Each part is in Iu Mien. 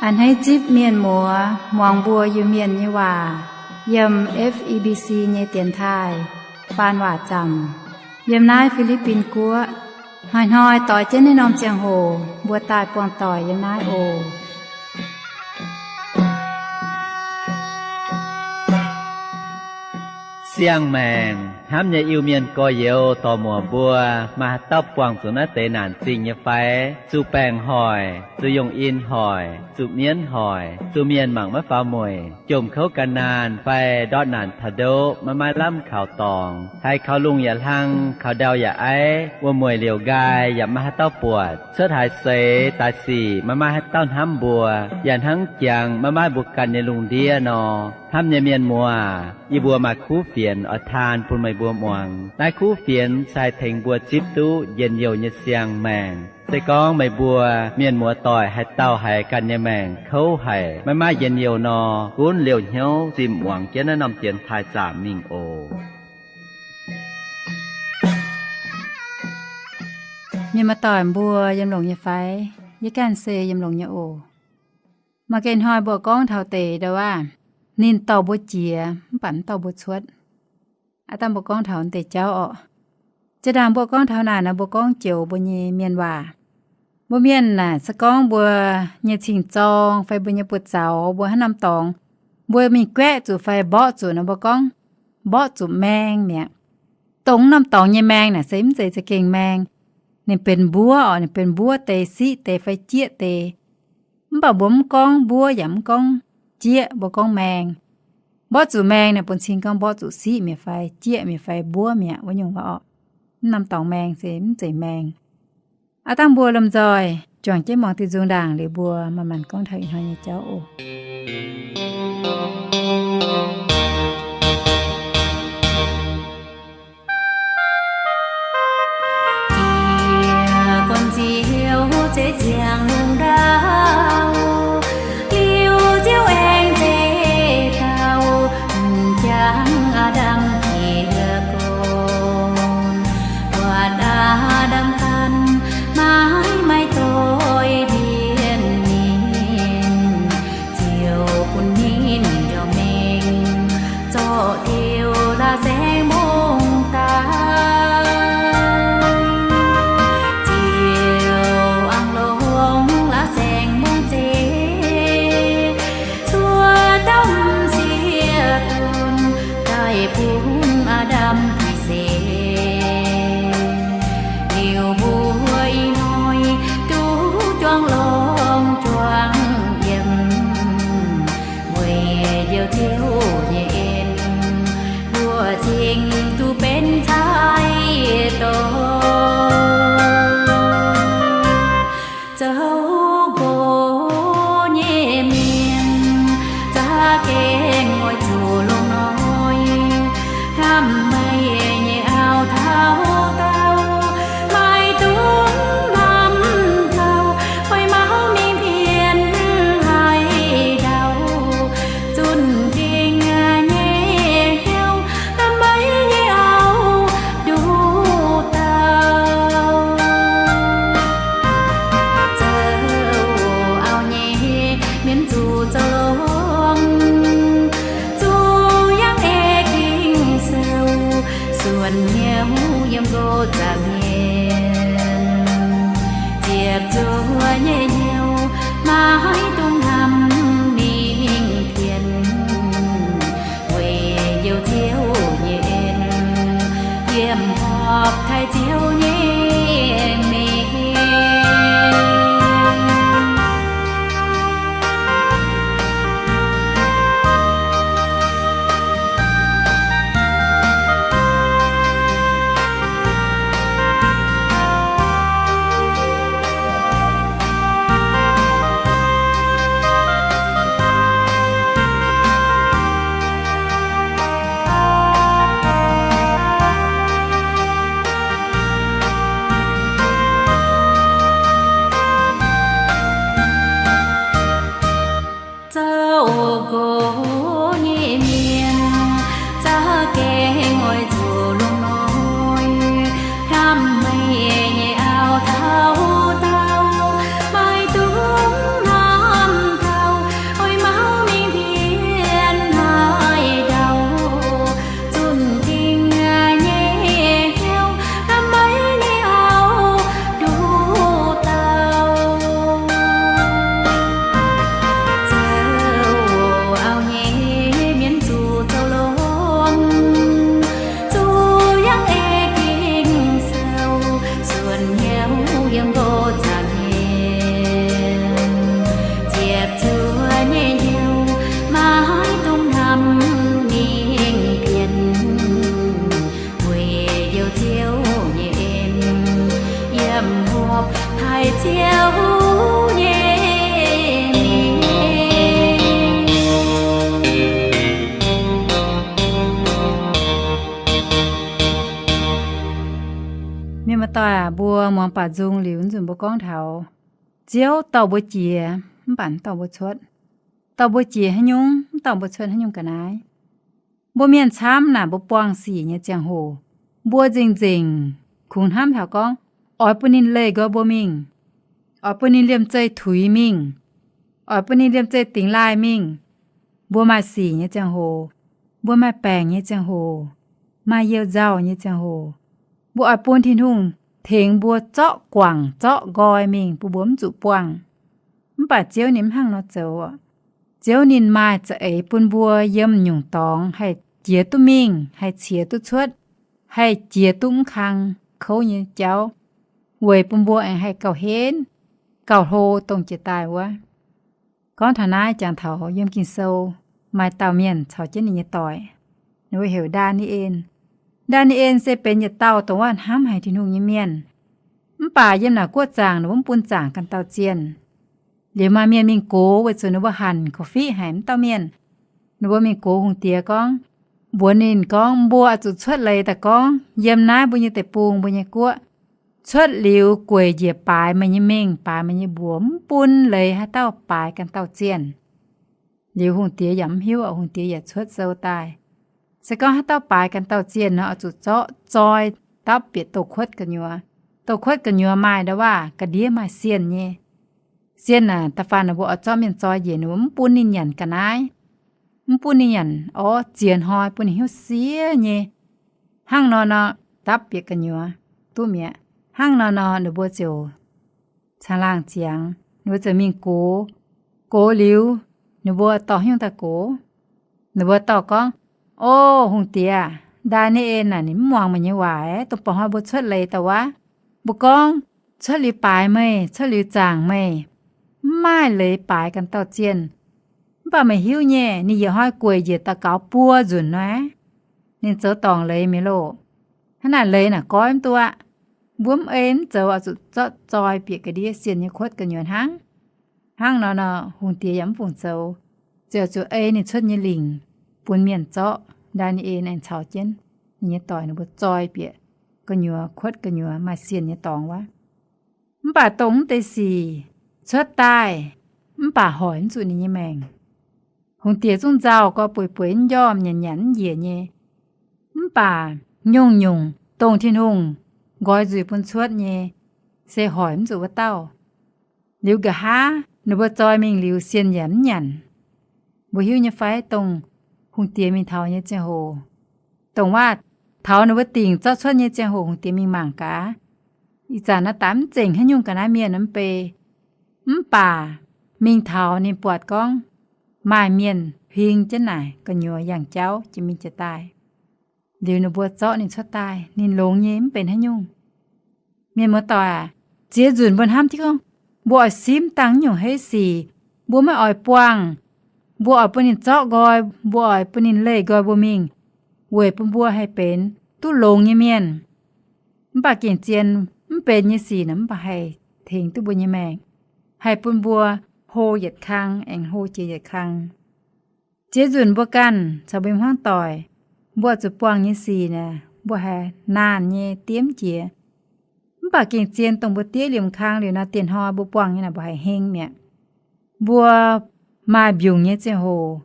A'hneiv zipv mienh muoz muangx mbuo Iu-Mienh nyei waac yiem F E B C nyei dienx taaih faan waac zaamc yiem naaiv Fi^li^bin Guoqv. Hnoi-hnoi doix jienv naaiv norm ziangh hoc mbuo daaih buangh doic yiem naaiv oc. Siang-maengc hnamv nyei Iu-Mienh gorx-youz dorc-muoc mbuo, maaih haaix dauh buangh zuqc naaiv deix naanc zingh nyei fai? Zuqc baengc hoic, zuqc yungh in hoic, zuqc mienv hoic, zuqc mienh mangc maiv faaux mueic, jomc kouv gan naanh fai ndortv naanc taux ndoqv maiv maaih lamh kaux dorngx, haiz kaux lungh yaac hlang, kaux ndau yaac aiv, wuom-mueic liouc nqaai yaac maiv maaih haaix dauh buatc, cuotv haaix seix daaih sic maiv maaih haaix dauh hnamv mbuo, yaac hnangv jangx maiv maaih mbuo ganh nyei lungh ndiev nor. Hnamv nyei mienh muoz, yie mbuo maaih kuv fienx oix taan bun meih mbuo muangx. Naaiv kuv fienx se haih tengx mbuo zipv duqv njien-youh nyei siang-maengc. Se gorngv meih mbuo mienh muoz-doic haaix dauh haiz ganh nyei maengc kouv haic, maiv maaih njien-youh nor, gunv liouh hnyouv zimh muangx jienv naaiv norm dienx taaih zaamc mingh oc. Mienh muoz-doic mbuo yiem longx nyei fai? Yie ganh se yiem longx nyei oc. Maaih ganh hnoi mbuo gorngv taux deix ndau aav, ninh dorh mbuo jiex mv baac mv dorh mbuo cuotv. Aav dangh mbuo gorngv taux deix jauv orqc. Jiex ndaangc mbuo gorngv taux naaic nor, mbuo gorngv joux mbuo nyei mienh waac. Mbuo mienh naaic se gorngv mbuo nyei cing-zorng fai mbuo nyei buoz-zaux, mbuo haaix norm dorngx mbuo mingh guaeqv zuqc fai mborqv zuqc nor, mbuo gorngv mborqv zuqc maeng mi'aqv. Dongh norm dorngx nyei maeng naaic se mv zeiz za'gengh maeng. Ninh benx mbuov orqc, ninh benx mbuov deix, siqv deix fai jieqv deix. Mv baac mbuo mv gorngv mbuov yaac mv gorngv jieqv, mbuo gorngv maeng. Mborqv zuqc maeng naaic bun cing gorngv mborqv zuqc siqv mi'aqv fai jieqv mi'aqv fai mbuov mi'aqv wuov nyungc waac orqc. Mv norm dorngx maeng se mv zeiz maeng. Aav dangh mbuo lomh nzoih juangc jienv muangx diuh nzung ndaangc liuz mbuo manc-manc gorngv taux ih hnoi nyei jauv oc. Jiex guanh Ziouv zeix ziangh lungh ndau, liuz Ziouv aengx zeix dauh m'jangc Aa^ndam jiex gorn. Buatc Aa^ndam ganh maiv maaih doix mbienv ninh, Ziouv bun ninh njoux mengh zorqv diuh la'saengx mbungv daaih. Ziouv aengx longc la'saengx mbungv zeiv cuotv dauh m'sieqv dunh daaih bun Aa^ndam dih se. Liuz mbuo ih hnoi duqv juangc longx juangc yiem, weic Njoux Ziouv nyei en, mbuo cingx duqv benx cai-dorn. Zoux nqox nyei mienh za'gengh oix zuqc longx hnoi, hnamv meih nyei auv taux daauh, maaih dungz hnamv taux, oix mauv mingh pienx haaix ndau, zunh dingh nyei hnyouv hnamv meih nyei auv nduqc dauh. Zoux auv nyei mienh zuqc zoux longx, zuqc yangh eix Ging-Sou, suonc hnyouv yiem nqox zaangc mienh, ziepc zuoqv nyei hnyouv maiv dungx hnamv mingh pienx, weic Njoux Ziouv nyei en, yiem horpc taaih Ziouv nyei mengh. Doic aac, mbuo muangx baac nzung liuz nzunc mbuo gorngv taux Ziouv dorh mbuo jiex mv baac mv dorh mbuo cuotv. Dorh mbuo jiex haaix nyungc mv dorh mbuo cuotv haaix nyungc ga'naaiv. Mbuo mienh camv naaic, mbuo buangh sic nyei ziangh hoc, mbuo nzengc-nzengc kungx hnamv taux gorngv oix bun ninh leih nqoi mbuo mingh, oix bun ninh liemh zeih tuix mingh, oix bun ninh liemh zeih dingx laaih mingh. Mbuo maaih sic nyei ziangh hoc, mbuo maaih baengc nyei ziangh hoc, maaih youh nzauh nyei ziangh hoc, mbuo oix bun Tin-Hungh tengx mbuo zorqv guangc zorqv nqoi mingh bun mbuo mv zuqc buangh. Mv baac Ziouv ninh mv hnangv nor zoux. Ziouv ninh maaih za'eix bun mbuo yiem nyungc dorngx haih jiex duqv mingh, haih ciex duqv cuotv, haih jiex duqv mv kang kouv nyei jauv, weic bun mbuo aengx haih gauh henv, gauh hlo dongh jiex daaih wuov. Gorngv taux naaiv, jangx taux yiem Ging-Sou maaih dauh mienh caux jienv ninh nyei doic, ninh mbuo heuc Ndaa^ni^en. Ndaa^ni^en se benx yietc dauh dongh wuov hnamv haic Tin-Hungh nyei mienh. Mv baac yiem naaic guoqv zaangc ninh mbuo mv bun zaangc ganh dauh zienh. Liuz maaih mienh mingh gox weic zuqc ninh mbuo hanc korv-fiqv haic mv dauh mienh. Ninh mbuo mingh gox hungh diex gorngv, mbuox ninh gorngv, mbuo oix zuqc cuotv leiz daaih gorngv yiem naaiv mbuo nyei deic-bung, mbuo nyei guoqv, cuotv liuz gueic njiec baaix meih nyei mengh, baaix meih nyei mbuox, mv bun leiz haaix dauh baaix ganh dauh zienh. Liuz hungh diex yaac mv hiuv, hungh diex yaac cuotv sou daaih. Se gorngv haaix dauh baaix ganh dauh zienh nor, oix zuqc zorqv zoi dapv bieqc douz-kuotv gu'nyuoz. Douz-kuotv gu'nyuoz maaih ndau-waac ga'ndiev maaih sienh nyei. Sienh aah, da'faanh ninh mbuo oix zorqv mienh zoi njiec, ninh mbuo mv bun ninh nyanc ga'naaiv, mv bun ninh nyanc orv, ziex hnoi bun ninh hnyouv siev nyei. Hnangv nor nor, dapv bieqc gu'nyuoz duqv mi'aqv. Hnangv nor nor ninh mbuo ziouc caangh laangh ziangx, ninh mbuo ziouc mingh gox. Gox liuz, ninh mbuo dorh haaix nyungc daaih gox? Ninh mbuo dorh gorngv, O hungh diex, Ndaa^ni^en naaic ninh mv muangx meih nyei waac, dongh ba'hnoi mbuo cuotv leiz daaih wuov, mbuo gorngv, cuotv liuz baaix meih, cuotv liuz zaangc meih, mv maaih leiz baaix ganh dauh zienh. Mv baac meih hiuv nyei, ninh yietc hnoi gueic njiec daux gaux buo nzunc nor, ninh zoux dorngc leiz mi'aqv loh. Hnangv naaic leiz naaic goiv mv duqv aqv. Mbuo mv ei mv zoux, oix zuqc zorqv zoi bieqc ga'ndiev sienh nyei kuotv gu'nyuoz hnangv. Hnangv nor nor, hungh diex yaac mv fungc zoux, ziouc zuqc ei ninh cuotv nyei lingc bun mienh zorqv. Ndaa^ni^en aengx caux jienv ninh nyei doic ninh mbuo zoi bieqc gu'nyuoz, kuotv gu'nyuoz maaih sienh nyei dorngx wuov. Mv baac dongh mv deix sic cuotv daaih, mv baac hoic mv zuqc ninh nyei maengc. Hungh diex zungv nzauh gorx, bueix bueix mv njormh, nyanc nyanc mv njiec nyei. Mv baac nyungc-nyungc dongh Tin-Hungh nqoi nzuih bun cuotv nyei, se hoic mv zuqc wuov dauh. Liuz nqa'haav ninh mbuo zoi mingh liuz, sienh yaac mv nyanc. Mbuo hiuv nyei fai, dongh hungh diex mingh taux nyei ziangh hoc, dongh waac taux ninh mbuo dingc zorqv cuotv nyei ziangh hoc, hungh diex mingh mangc gaax, ih zanc naaiv daaih mv zengc haaix nyungc ga'naaiv mienh mv bei. Mv baac mingh taux ninh buatc gorngv maaih mienh huing jienv naaic gu'nyuoz yangh jauv jiex mingh jiex daaih. Liuz ninh mbuo zorqv ninh cuotv daaih, ninh longx nyei, mv benx haaix nyungc. Mienh muoz-doic aac, ziex nzunc mbuo hnamv diqv gorngv, mbuo oix simv dangh nyungc heiv sic, mbuo maiv oix buangh. Mbuo oix bun ninh zorqv nqoi, mbuo oix bun ninh leih nqoi mbuo mingh, weic bun mbuo haih benx duqv longx nyei mienh. Mv baac gengh zien mv benx nyei sic naaic mv baac haih tengx duqv mbuo nyei maengc, haih bun mbuo hlo yietc kang aengx hlo jiex yietc kang. Ziex nzunc mbuo ganh caux mbuo hmuangv doic, mbuo zuqc buangh nyei sic naaic, mbuo haiz naanh nyei, diev mv jiex. Mv baac gengh zien dongh mbuo diev liemh kang liuz nor, dieh hnoi mbuo buangh nyei naaic mbuo haiz heng mi'aqv. Mbuo maaih mbiungc nyei ziangh hoc,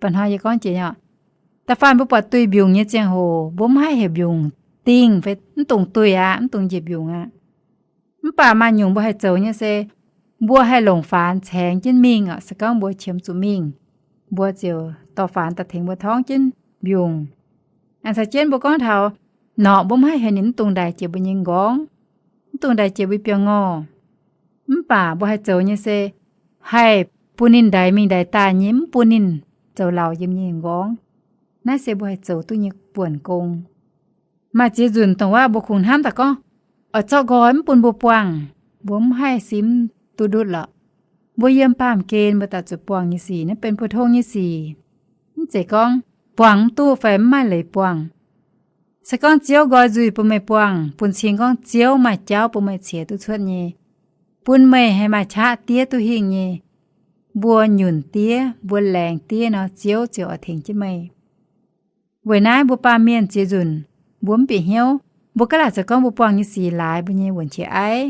ba'hnoi yie gorngv jiex nyei, da'faanh mbuo buatc duih mbiungc nyei ziangh hoc, mbuo mv haih heuc mbiungc dingh fai mv dungx duih aqv, mv dungx njiec mbiungc aqv. Mv baac maaih nyungc mbuo haih zoux nyei se, mbuo haih longc faanx caengx jienv mingh oc. Se gorngv mbuo qiemx zuqc mingh, mbuo ziouc dorh faanx daaih tengx mbuo torngv jienv mbiungc. Aengx caux jienv mbuo gorngv taux norqc, mbuo mv haih heuc ninh mv dungx ndaix jiex mbuo nyei nqorngv, mv dungx ndaix jiex mbuo biauv-ngorh. Mv baac mbuo haih zoux nyei se, haih bun ninh ndaix mingh ndaix daaih nyei, mv bun ninh zoux lauz yiem nyei nqorngv. Naaiv se mbuo haih zoux duqv nyei buonc gong. Maaih ziex nzunc dongh waac mbuo kungx hnamv daaih gorngv, oix zorqv nqoi mv bun mbuo buangh, mbuo mv haih simv duqv ndutv lorqc. Mbuo yiem baamh gen mbuo daaih zuqc buangh nyei sic naaiv benx pou-tong nyei sic. Mv zeiz gorngv buangh mv duqv fai mv maaih leiz buangh. Se gorngv Ziouv nqoi nzuih bun meih buangh, bun cing gorngv Ziouv maaih jauv bun meih ciex duqv cuotv nyei, bun meih haih maaih qaqv diev duqv hingh nyei, mbuo nyunc diev, mbuo laengz diev nor, Ziouv ziouc oix tengx jienv meih. Weic naaiv mbuo baamh mienh ziex nzunc mbuo mv bieqc hnyouv, Mbuo gaav laaic se gorngv mbuo buangh nyei sic laaix mbuo nyei wuonc qiex aiv,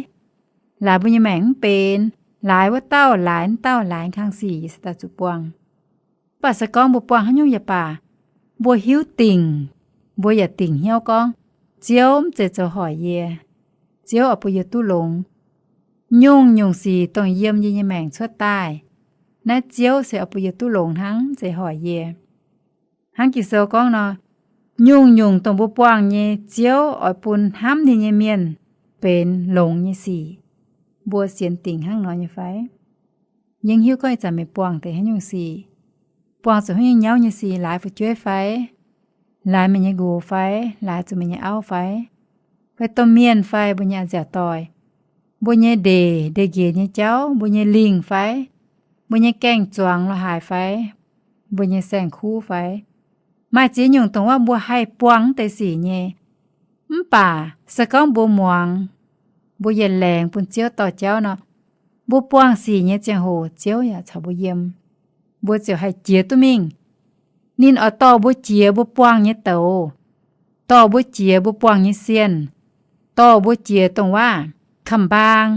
laaix mbuo nyei maengc mv benx, laaix wuov dauh laaix wuov dauh laaix kang sic yaac se daaih zuqc buangh. Mv baac se gorngv mbuo buangh haaix nyungc yaac baac, mbuo hiuv dingc, mbuo yaac dingc hnyouv gorngv, Ziouv mv zeiz zoux hoic yie. Ziouv oix bun yie duqv longx. Nyungc-nyungc sic dongh yiem yie nyei maengc cuotv daaih, naaiv Ziouv se oix bun yie duqv longx hnangv, mv zeiz hoic yie. Hnangv Ging-Sou gorngv nor, nyungc-nyungc dongh mbuo buangh nyei, Ziouv oix bun hnamv ninh nyei mienh benx longx nyei sic. Mbuo sienx dingc hnangv nor nyei fai? Yie hiuv gorngv ih zanc meih buangh deix haaix nyungc sic, buangh zuqc haaix nyungc nyauv nyei sic laaix fu'jueiv fai? Laaix meih nyei nqox fai? Laaix zuqc meih nyei auv fai? Fai domh mienh fai mbuo nyei a'nziaauc doic? Mbuo nyei ndeic, ndeic-nqiex nyei jauv, mbuo nyei lingh fai? Mbuo nyei gaeng-zuangx lo haaix fai? Mbuo nyei saeng-kuv fai? Maaih ziex nyungc dongh wuov mbuo haih buangh mv deix sic nyei. Mv baac se gorngv mbuo muangx, mbuo yietc laengz bun Ziouv dorh jauv nor, mbuo buangh sic nyei ziangh hoc Ziouv yaac caux mbuo yiem. Mbuo ziouc haih jiex duqv mingh. Ninh oix dorh mbuo jiex mbuo buangh nyei douz, dorh mbuo jiex mbuo buangh nyei sienh, dorh mbuo jiex dongh wuov kamx-mbaang,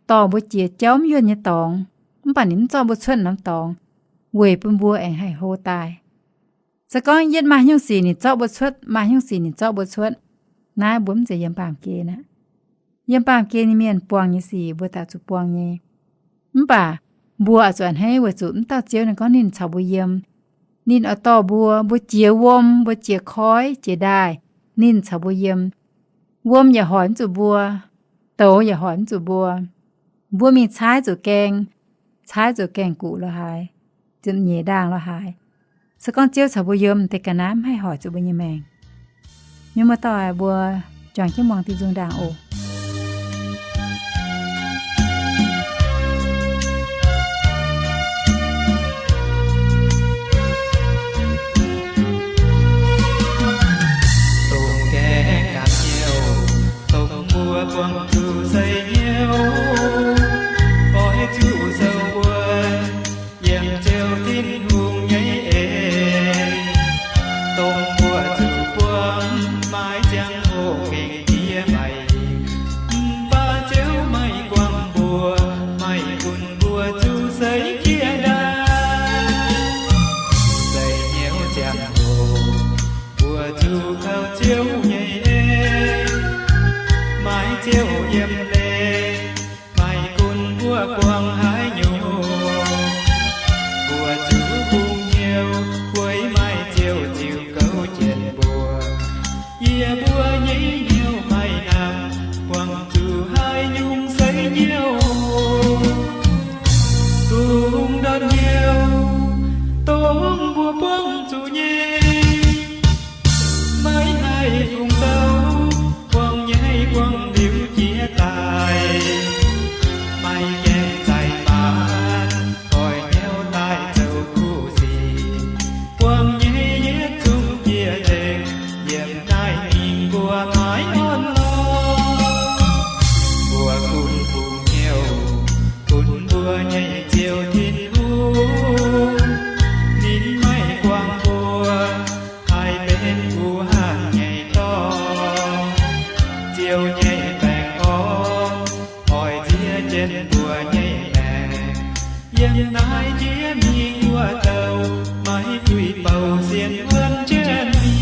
dorh mbuo jiex jauv mv yuonh nyei dorngx. Mv baac ninh mv zorqv mbuo cuotv norm dorngx, weic bun mbuo aengx haih hlo daaih. Se gorngv yietv maaih nyungc sic ninh zorqv mbuo cuotv, maaih nyungc sic ninh zorqv mbuo cuotv, naaiv mbuo mv zeiz yiem baamh gen aqv. Yiem baamh gen nyei mienh buangh nyei sic mbuo daaih zuqc buangh nyei. Mv baac mbuo oix zuqc a'hneiv weic zuqc mv dauh Ziouv ninh gorngv ninh caux mbuo yiem. Ninh oix dorh mbuo, mbuo jiex wuom, mbuo jiex koiv, jiex ndaaih, ninh caux mbuo yiem. Wuom yaac hoic mv zuqc mbuo, douz yaac hoic mv zuqc mbuo. Mbuo mingh caaiv zuqc gaeng, caaiv zuqc gaeng-guqc lo haaix, ziepc nyeic ndaangh lo haaix, se gorngv Ziouv caux mbuo yiem, deix ga'naaiv mv haih hoic zuqc mbuo nyei maengc. Mienh muoz-doic, mbuo juangc jienv muangx diuh nzung ndaangc oc. Dongh gaengh gapv hnyouv, dongh mbuo buangh zuqc seix hnyouv, oix zuqc sou wuonv yiem Ziouv Tin-Hungh nyei en. Dongh mbuo zuqc buangh maiv ziangh hoc gengh diev maengc, mv baac Ziouv maiv guangc mbuo, maiv gunv mbuo zuqc seix jiex ndaangc. Seix hnyouv ziangh hoc, mbuo zuqc kaux Ziouv nyei en, maiv Ziouv yiem leiz, maiv gunv mbuo buangh haaix nyungc, mbuo zuqc bungx hnyouv, weic maaih Ziouv ziux gouv jienv mbuo. Yie mbuo nyei hnyouv maiv hnamv buangh zuqc haaix nyungc seix hnyouv. Dongh ndortv hnyouv, dongh mbuo buangh zuqc nyei, maiv haih fungc zoux, buangh nyei buangh liuz jiex daaih. Maiv gaengh zaih maanc, goiv hnyouv daaih zoux kuv sic. Buangh nyei yietv zungv jiex nzengc, yiem naaiv mingh mbuo maiv orn lorqc. Mbuo gunv bungx hnyouv bun mbuo nyei Ziouv Tin-Hungh, ninh maiv guangc mbuo haih benx guh hanh nyei dorngx. Ziouv nyei baengh orn oix nziex jienv mbuo nyei maengc. Yiem naaiv jiex mingh wuov douh, maiv duih bouh sienx wuonv jienv mingh.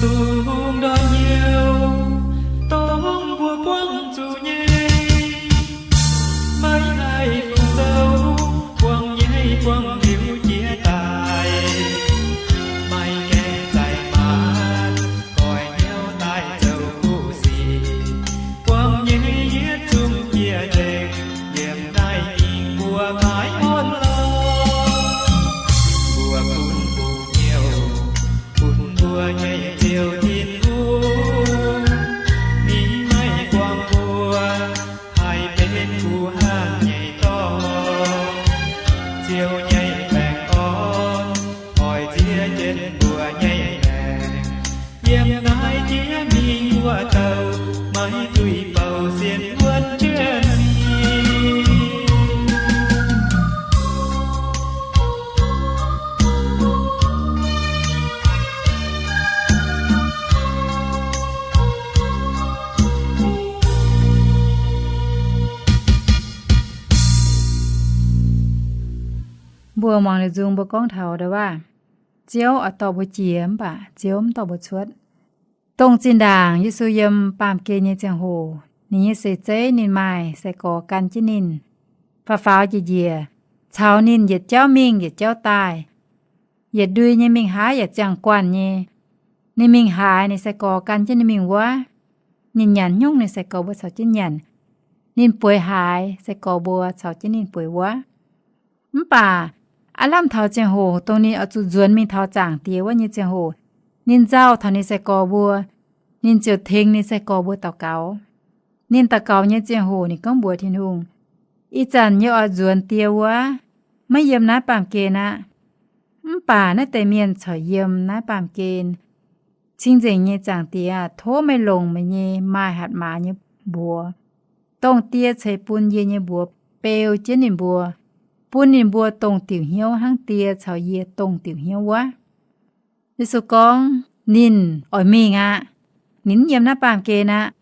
Dongh ndortv hnyouv, dongh mbuo buangv zuqc nyei, maiv haih fungc zoux, buangh nyei buangh liuz jiex daaih. Maiv gaengh zaih maanc, goiv hnyouv daaih zoux kuv sic. Buangh nyei yietv zungv jiex nzengc, yiem naaiv mingh mbuo maiv orn lorqc. Mbuo gunv bungx hnyouv bun mbuo nyei Ziouv Tin-Hungh, ninh maiv guangc mbuo Mbuo muangx liuz nzung mbuo gorngv taux ndau waac, Ziouv oix dorh mbuo jiex mv baac Ziouv mv dorh mbuo cuotv. Dongh zinh ndaangc Yesu yiem baamh gen nyei ziangh hoc, ninh nyei seix zeiv ninh maaih sai-gorx gan jienv ninh, faaux faaux njiec njiec, caux ninh yietc jauv mingh yietc jauv daaih. Yietc ndui nyei mingh haaix yaac ziangh guanh nyei. Ninh mingh haaix, ninh sai-gorx gan jienv ninh mingh wuov. Ninh nyanc haaix nyungc, ninh sai-gorx mbuo caux jienv nyanc. Ninh bueix haaix, sai-gorx mbuo caux jienv ninh bueix wuov. Mv baac aav lamh taux ziangh hoc dongh ninh oix zuqc nzuonx mingh taux Zaangc Diex wuov nyei ziangh hoc, ninh nzauh taux ninh sai-gorx mbuo, ninh ziouc tengx ninh sai-gorx mbuo daux gaux. Ninh daux gaux nyei ziangh hoc ninh gorngv mbuox Tin-Hungh, Ih zanc yie oix nzuonx Die wuov, maiv yiem naaiv baamh gen aqv. Mv baac naaiv deix mienh corc yiem naaiv baamh gen. Cing-nzengc nyei Zaangc Diex aah! Tov meih longc meih nyei maaih hatc maaz nyei mbuox, dongh Die ceix bun yie nyei mbuox, beu jienv ninh mbuo, bun ninh mbuo dongh diuc hnyouv hnangv Die caux yie dongh diuc hnyouv wuov. Yesu gorngv ninh oix mingh aqv. Ninh mv yiem naaiv baamh gen aqv.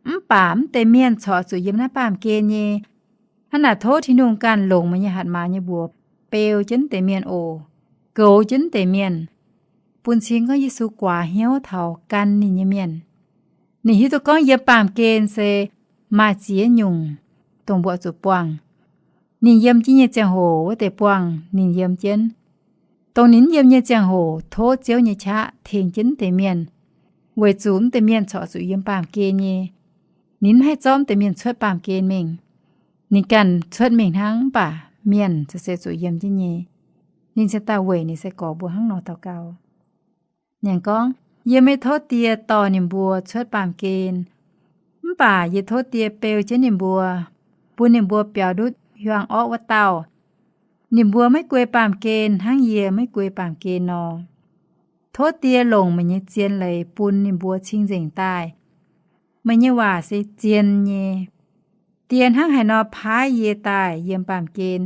Mv baac mv deix mienh corc oix zuqc yiem naaiv baamh gen nyei. Hnangv naaic tov Tin-Hungh ganh longc meih nyei hatc maaz nyei mbuox beu jienv mv deix mienh oc, goux jienv mv deix mienh, bun cing gorngv Yesu guaax hnyouv taux gan ninh nyei mienh. Ninh hiuv duqv gorngv yiem baamh gen se maaih ziex nyungc dongh mbuo oix zuqc buangh. Ninh yiem jienv nyei ziangh hoc wuov deix buangh ninh yiem jienv. Dongh ninh mv yiem nyei ziangh hoc tov Ziouv nyei qaqv tengx jienv mv deix mienh, weic zuqc mv deix mienh corc zuqc yiem baamh gen nyei. Ninh mv haih zorqv mv deix mienh cuotv baamh gen mingh. Ninh ganh cuotv mingh hnangv, mv baac mienh se zuqc yiem jienv nyei. Ninh cingx daaih weic ninh sai-gorx mbuo hnangv nor daux gaux. Ninh gorngv, Yie maiv tov Die dorh ninh mbuo cuotv baamh gen, mv baac yie tov Die beu jienv ninh mbuo, bun ninh mbuo biaux ndutv hiuang orqv wuov dauh. Ninh mbuo maiv guei baamh gen hnangv yie maiv guei baamh gen nor. Tov Die longc meih nyei zien leiz bun ninh mbuo cing-nzengc daaih. Meih nyei waac se zien nyei. Die hnangv haaix nor paaiv yie daaih yiem baamh gen,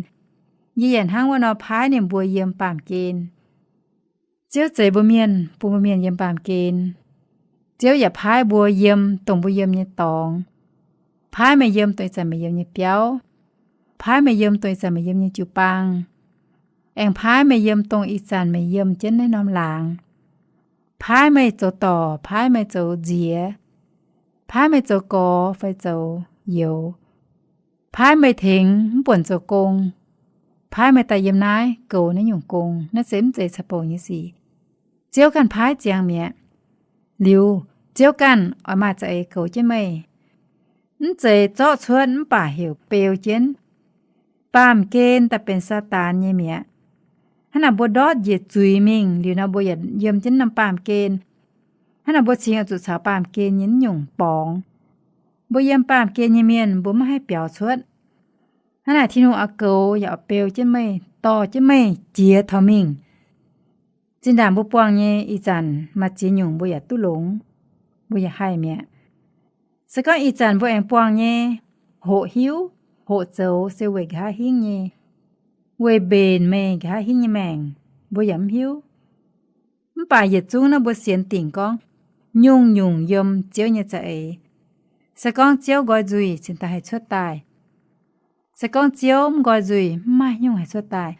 yie yaac hnangv wuov nor paaiv ninh mbuo yiem baamh gen. Ziouv zeix mbuo mienh, bun mbuo mienh yiem baamh gen. Ziouv yaac paaiv mbuo yiem dongh mbuo yiem nyei dorngx, paaiv meih yiem dongh ih zanc meih yiem nyei biauv, paaiv meih yiem dongh ih zanc meih yiem nyei jiu-baang, aengx paaiv meih yiem dongh ih zanc meih yiem jienv naaiv norm laangz, paaiv meih zoux dorc, paaiv meih zoux nziex, paaiv meih zoux gorx fai zoux youz, paaiv meih tengx mv buonc zoux gong, paaiv meih daaih yiem naaiv goux naaiv nyungc gong. Naaiv se mv zeiz caqv-bouc nyei sic. Ziouv ganh paaiv ziangx mi'aqv. Liuz, Ziouv ganh oix maaih za'eix goux jienv meih. Mv zeiz zorqv cuotv mv baac heuc beu jienv. Baamh gen daaih benx Saadaan nyei mi'aqv. Hnangv naaic mbuo ndortv njiec zuiz mingh liuz nor, mbuo yaac yiem jienv norm baamh gen. Hnangv naaic mbuo cingx oix zuqc caux baamh gen nyei naaiv nyungc borngz. Mbuo yiem baamh gen nyei mienh mbuo maiv haih biaux cuotv. Hnangv naaic Tin-Hungh oix goux yaac oix beu jienv meih, dorh jienv meih jiex taux mingh. Zinh ndaangc mbuo buangh nyei ih zanc maaih ziex nyungc mbuo yaac duqv longx, mbuo yaac haih mi'aqv. Se gorngv ih zanc mbuo aengx buangh nyei, hoqc hiuv, hoqc zoux se weic nqa'haav hingv nyei, weic mbenc meih nqa'haav hingv nyei maengc, mbuo yaac mv hiuv. Mv baac yietc zungv naaiv mbuo sienx dingc gorngv, nyungc-nyungc yiem Ziouv nyei za'eix. Se gorngv Ziouv nqoi nzuih cingx daaih haih cuotv daaih. Se gorngv Ziouv mv nqoi nzuih, mv maaih nyungc haih cuotv daaih.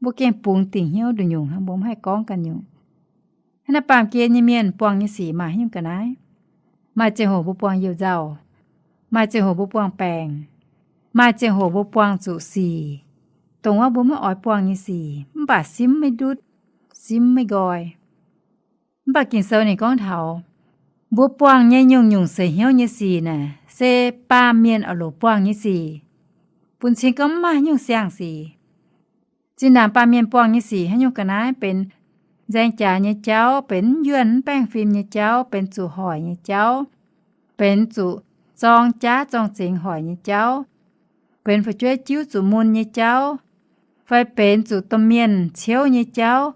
Mbuo gengh bungx dingc hnyouv nduqc nyungc hnangv, mbuo mv haih gorngv ganh nyungc. Hnangv naaiv baamh gen nyei mienh buangh nyei sic maaih haaix nyungc ga'naaiv? Maaih ziangh hoc mbuo buangh you-nzauh, maaih ziangh hoc mbuo buangh baengc, maaih ziangh hoc mbuo buangh zuqc sic, dongh wuov mbuo maiv oix buangh nyei sic, mv baac simv maiv ndutv, simv maiv nqoi. Mv baac Ging-Sou ninh gorngv taux, mbuo buangh nyei nyungc-nyungc seix hnyouv nyei sic naaic, se baamh mienh oix loc buangh nyei sic, bun cing gorngv mv maaih haaix nyungc siang-sic. Zinh ndaangc baamh mienh buangh nyei sic haaix nyungc ga'naaiv, benx nzaeng jaax nyei jauv, benx mv yuonh mv baengh fim nyei jauv, benx zuqc hoic nyei jauv, benx zuqc zorng jaav zorng zengx hoic nyei jauv, benx fu'jueiv jiuv zuqc mun nyei jauv, fai benx zuqc domh mienh ciouv nyei jauv,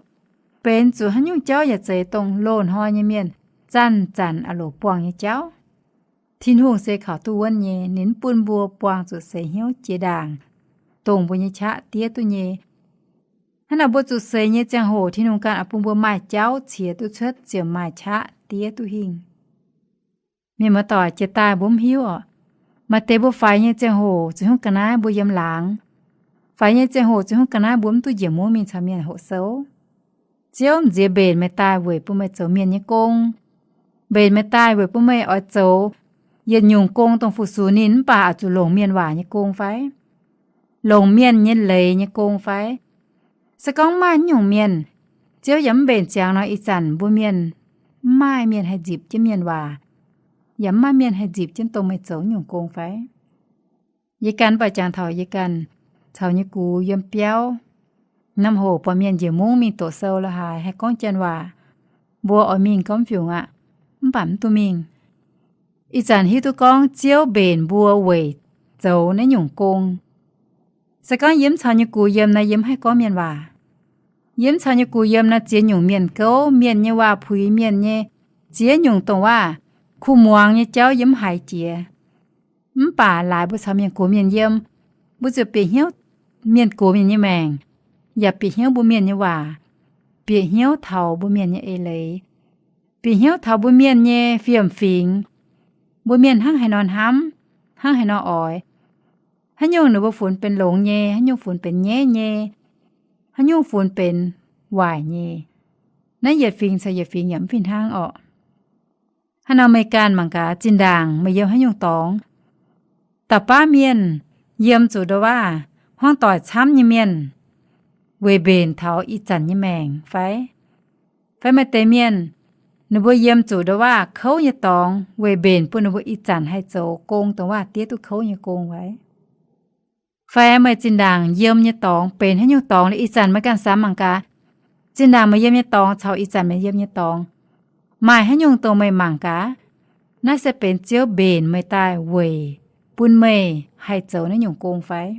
benx zuqc haaix nyungc jauv yaac zeiz dongh loz-hnoi nyei mienh zanc-zanc oix loc buangh nyei jauv. Tin-Hungh se kaux duqv wuonv nyei, ninh mv bun mbuo buangh zuqc seix hnyouv jiex ndaangc, dongh mbuo nyei qaqv diev duqv nyei. Hnangv naaic mbuo zuqc seix nyei ziangh hoc Tin-Hungh ganh oix bun mbuo maaih jauv ciex duqv cuotv ziouc maaih qaqv diev duqv hingh. Mienh muoz-doic, jiex daaih mbuo mv hiuv oc. Maaih deix mbuo faix nyei ziangh hoc zuqc hnyouv ga'naaiv mbuo yiem laangz, Faix nyei ziangh hoc Ziouv Yesu ga'naaiv mbuo mv duqv njiec mungv mingh caux mienh hoqc sou. Ziouv m'nziex mbenc meih daaih weic bun meih zoux mienh nyei gong. Mbenc meih daaih weic bun meih oix zoux yietc nyungc gong dongh fu-sux ninh mv baac oix zuqc longc mienh waac nyei gong fai? Longc mienh nyei leiz nyei gong fai? Se gorngv maaih nyungc mienh, Ziouv yaac mv mbenc ziangx nor, ih zanc mbuo mienh mv maaih mienh haih nzipc jienv mienh waac, yaac mv maaih mienh haih nzipc jienv dongh meih zoux nyungc gong fai? Yie ganh baac jangx taux yie ganh caux nyei gux yiem biauv, norm hoc buatc mienh njiec mungv mingh doqc sou la'haaix haih gorngv janx waac, mbuo oix mingh gorngv fiungc aqv, mv baac mv duqv mingh. Ih zanc hiuv duqv gorngv Ziouv mbenc mbuo weic zoux naaiv nyungc gong. Se gorngv yie mv caux nyei gux yiem naaiv, yie mv haih gorngv mienh waac. Yie mv caux nyei gux yiem naaiv, ziex nyungc mienh gouv, mienh nyei waac-puix, mienh nyei ziex nyungc dongh waac, kuh muangx nyei jauv yie mv haiz jiex. Mv baac laaix mbuo caux mienh gox mienh yiem, mbuo ziouc bieqc hnyouv mienh gox mienh nyei maengc, yaac bieqc hnyouv mbuo mienh nyei waac, bieqc hnyouv taux mbuo mienh nyei eix leiz, bieqc hnyouv taux mbuo mienh nyei fiem-fingx. Mbuo mienh hnangv haaix nor hnamv, hnangv haaix nor oix, haaix nyungc ninh mbuo funx benx longx nyei, haaix nyungc funx benx nyaiv nyei, haaix nyungc funx benx waaic nyei. Naaiv yietc fingx caux yietc fingx yaac mv fih hnangv orqc. Hnangv nor meih ganh mangc gaax, zinh ndaangc meih yiem haaix nyungc dorngx, dauh baav mienh yiem zuqc ndoh waav hmuangv doic camv nyei mienh weic mbenc taux ih zanc nyei maengc fai? Fai maaih deix mienh, ninh mbuo yiem zuqc ndoh waav kouv nyei dorngx weic mbenc bun ninh mbuo ih zanc haih zoux gong dongh waav-diev duqv kouv nyei gong fai? Fai meih zinh ndaangc yiem nyei dorngx benx haaix nyungc dorngx liuz, ih zanc meih ganh samx mangc gaax, zinh ndaangc meih yiem nyei dorngx caux ih zanc meih yiem nyei dorngx, maaih haaix nyungc dongh meih mangc gaax, naaiv se benx Ziouv mbenc meih daaih weic bun meih haih zoux naaiv nyungc gong fai?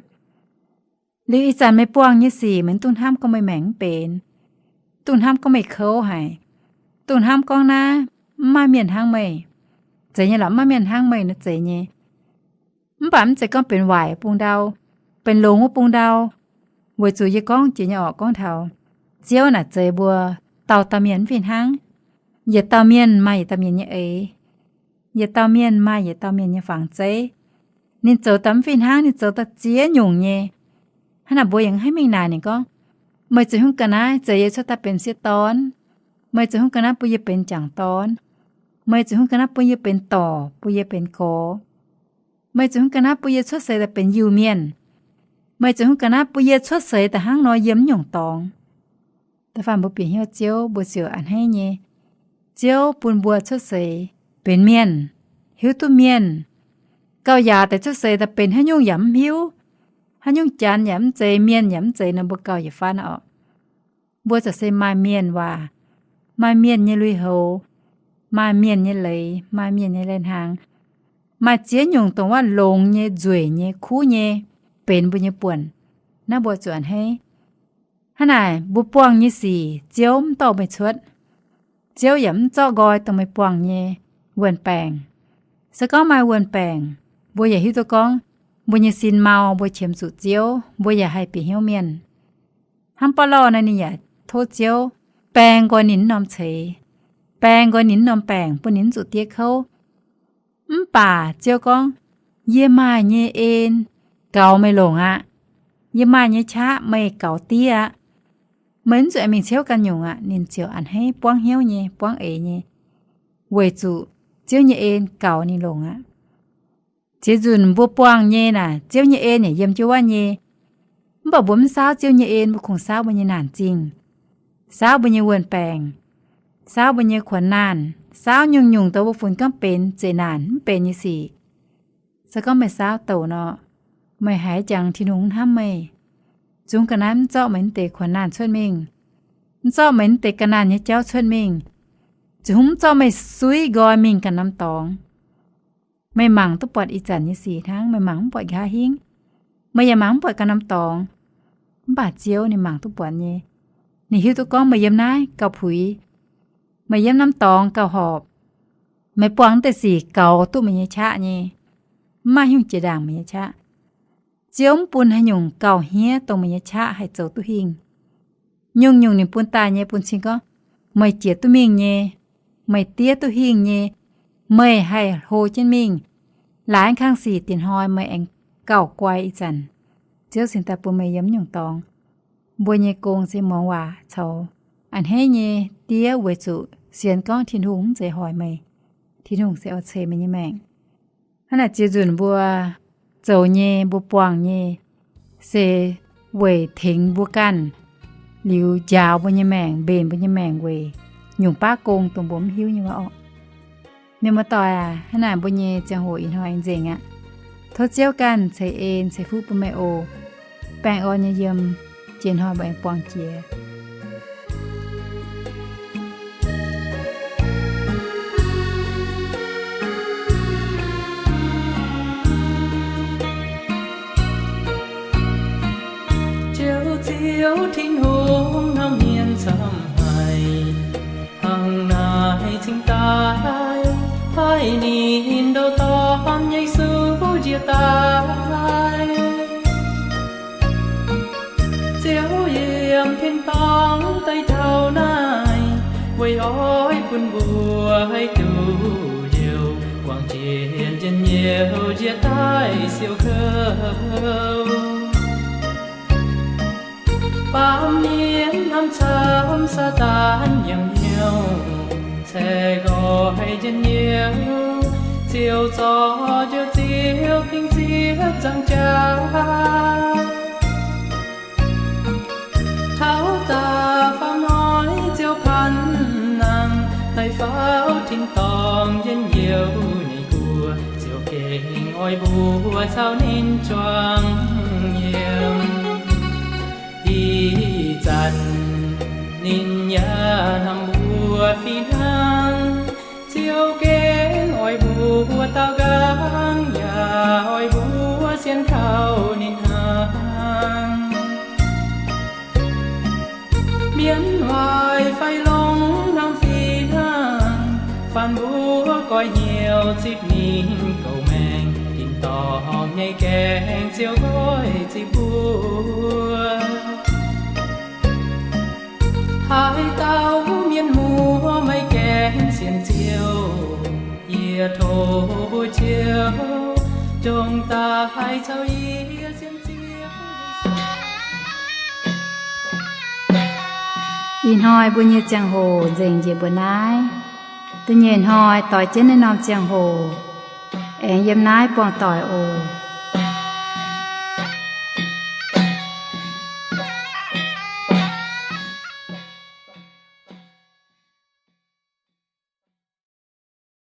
Liuz ih zanc meih buangh nyei sic, meih mv dungx hnamv gorngv meih maengc mv benx, mv dungx hnamv gorngv meih kouv haic, mv dungx hnamv gorngv naaiv mv maaih mienh hnangv meih. Zeiz nyei lorqc, mv maaih mienh hnangv meih nor zeiz nyei. Mv baac mv zeiz gorngv benx waaic wuov bung ndau, benx longx wuov bung ndau. Weic zuqc yie gorngv jiex nyei orqc, gorngv taux Ziouv naaic zeix mbuo dauh dauh mienh mv fih hnangv. Yietc dauh mienh maaih yietc dauh mienh nyei eix. Yietc dauh mienh maaih yietc dauh mienh nyei fangx zeiv. Ninh zoux daaih mv fih hnangv, ninh zoux daaih ziex nyungc nyei. Hnangv naaic mbuo yaac mv haih mingh naaic ninh gorngv, meih zuqc hungh ga'naaiv zeix yie cuotv daaih benx m'sieqv dorn. Meih zuqc hungh ga'naaiv bun yie benx m'jangc dorn. Meih zuqc hungh ga'naaiv bun yie benx dorc, bun yie benx gorx. Meih zuqc hungh ga'naaiv bun yie cuotv seix daaih benx Iu-Mienh. Meih zuqc hungh ga'naaiv bun yie cuotv seix daaih hnangv nor yiem nyungc dorngx. Da'faanh mbuo bieqc hnyouv Ziouv, mbuo ziouc a'hneiv nyei. Ziouv bun mbuo cuotv seix benx mienh, hiuv duqv mienh. Gauh yaac deix cuotv seix daaih benx haaix nyungc yaac mv hiuv. Haaix nyungc janx yaac mv zeiz, mienh yaac mv zeiz nor, mbuo gauh yietc fatv orqc. Mbuo za'gengh se maaih mienh waac, maaih mienh nyei lui-houx, maaih mienh nyei leiz, maaih mienh nyei lai-hnaangx, maaih ziex nyungc dongh waac longx nyei, nzueic nyei, kuv nyei, benx mbuo nyei buonc. Naaiv mbuo zuqc a'hneiv. Hnangv naaic, mbuo buangh nyei sic Ziouv mv dorh meih cuotv. Ziouv yaac mv zorqv nqoi dongh meih buangh nyei wuon-baengc. Se gorngv maaih wuon-baengc, mbuo yaac hiuv duqv gorngv mbuo nyei sin mau, mbuo qiemx zuqc Ziouv, mbuo yaac haih bieqc hnyouv mienh. Hnangv ba'lorh naaiv ninh yaac tov Ziouv baeng nqoi ninh wuov norm ceix, baeng nqoi ninh wuov norm baengc bun ninh mv zuqc diev kouv. Mv baac Ziouv gorngv, yie maaih nyei en gaux meih longc aqv. Yie maaih nyei qaqv meih gaux diev aqv. Meih mv zuqc aengx mingh ciouv ganh nyungc aqv. Ninh ziouc a'hneiv buangv hnyouv nyei, buangv eix nyei, weic zuqc Ziouv nyei en gaux ninh longc aqv. Ziex nzunc mbuo buangh nyei naaic, Ziouv nyei en yaac yiem jienv wuov nyei. Mv baac mbuo mv saauv Ziouv nyei en, mbuo kungx saauv mbuo nyei naanc zingh, saauv mbuo nyei wuon-baengc, saauv mbuo nyei kuonx naanh, saauv nyungc-nyungc dongh mbuo funx gorngv benx zeqc naanc mv benx nyei sic. Se gorngv meih saauv douc nor, meih haiz jangx Tin-Hungh mv hnamv meih. Zungv ga'naaiv mv zorqv meih wuov deix kuonx naanh cuotv mingh, mv zorqv meih wuov deix ga'naanh nyei jauv cuotv mingh. Ziouv mv zorqv meih suiv nqoi mingh ganh norm dorngx. Meih mangc duqv buatc ih zanc nyei sic hnangv, meih mangc mv buatc nqa'haav hingv. Meih yaac mangc mv buatc ganh norm dorngx. Mv baac Ziouv ninh mangc duqv buatc nyei. Ninh hiuv duqv gorngv meih yiem naaiv gauh puix, meih yiem norm dorngx gauh horpc. Meih buangh wuov deix sic gaux duqv meih nyei qaqv nyei. Mv maaih haaix nyungc jiex ndaangc meih nyei qaqv. Ziouv mv bun haaix nyungc gauh hniev dongh meih nyei qaqv haih zoux duqv hingh. Nyungc-nyungc ninh bun daaih nyei bun cing gorngv meih jiex duqv mingh nyei, meih diev duqv hingh nyei, meih haih hlo jienv mingh. Laaix kang sic dingc hnoi meih aengx gauh guai ih zanc. Ziouv cingx daaih bun meih yiem nyungc dorngx. Mbuo nyei gong se muangx waac caux a'hneiv nyei diev, weic zuqc sienx gorngv Tin-Hungh mv zeiz hoic meih, Tin-Hungh se oix ceix meih nyei maengc. Hnangv naaic ziex nzunc mbuo zoux nyei, mbuo buangh nyei, se weic tengx mbuo ganh liuz njaaux mbuo nyei maengc, mbenc mbuo nyei maengc weic nyungc baav gong dongh mbuo mv hiuv nyei waac orqc. Mienh muoz-doic aac, hnangv naaic mbuo nyei ziangh hoc ih hnoi nzengc aqv. Tov Ziouv ganh ceix en ceix fuqv bun meih oc. Baengh orn nyei yiem, jiex hnoi mbuo aengx buangh jiex. Ziouv, Ziouv Tin-Hungh, hnamv mienh camv haic, hnangv naaic cingx daaih paaiv ninh ndoh Dorn, Yesu, njiec daaih. Ziouv yiem tin-dorngh daaih taux naaic, weic oix bun mbuo haih duqv liouc guangc jiex njien-youh njiec daaih siou kouv. Baamh mienh hnamv camv Saadaan yiem hnyouv, caeqv nqoi njien-youh, Ziouv zorc njoux Ziouv dingc Ziouv nzangc jaax. Taux daaih faaux hnoi Ziouv panh nangh, haih faaux tin-dorngh njien-youh nyei guoqv, Ziouv gengh oix mbuo caux ninh juangc yiem. Ih zanc ninh yaac hnamv mbuo fih hnangv. Ziouv gengh oix mbuo daaux nqaang, yaac oix mbuo sienx kaux ninh hnangv. Mienh waaic fai longx hnamv fih hnangv, faanh mbuo goiv hnyouv zipv ninh goux maengc, tin-dorngh nyei gaengh Ziouv nqoi zipv mbuo. Haaix dauh mienh muoz maiv gaengh sienx Ziouv, yie tov mbuo Ziouv, dongh daaih caux yie sienx Ziouv. Ih hnoi mbuo nyei ziangh hoc nzengc njiec mbuo naaiv. Da'nyeic hnoi doix jienv naaiv norm ziangh hoc, aengx yiem naaiv buangh doic oc.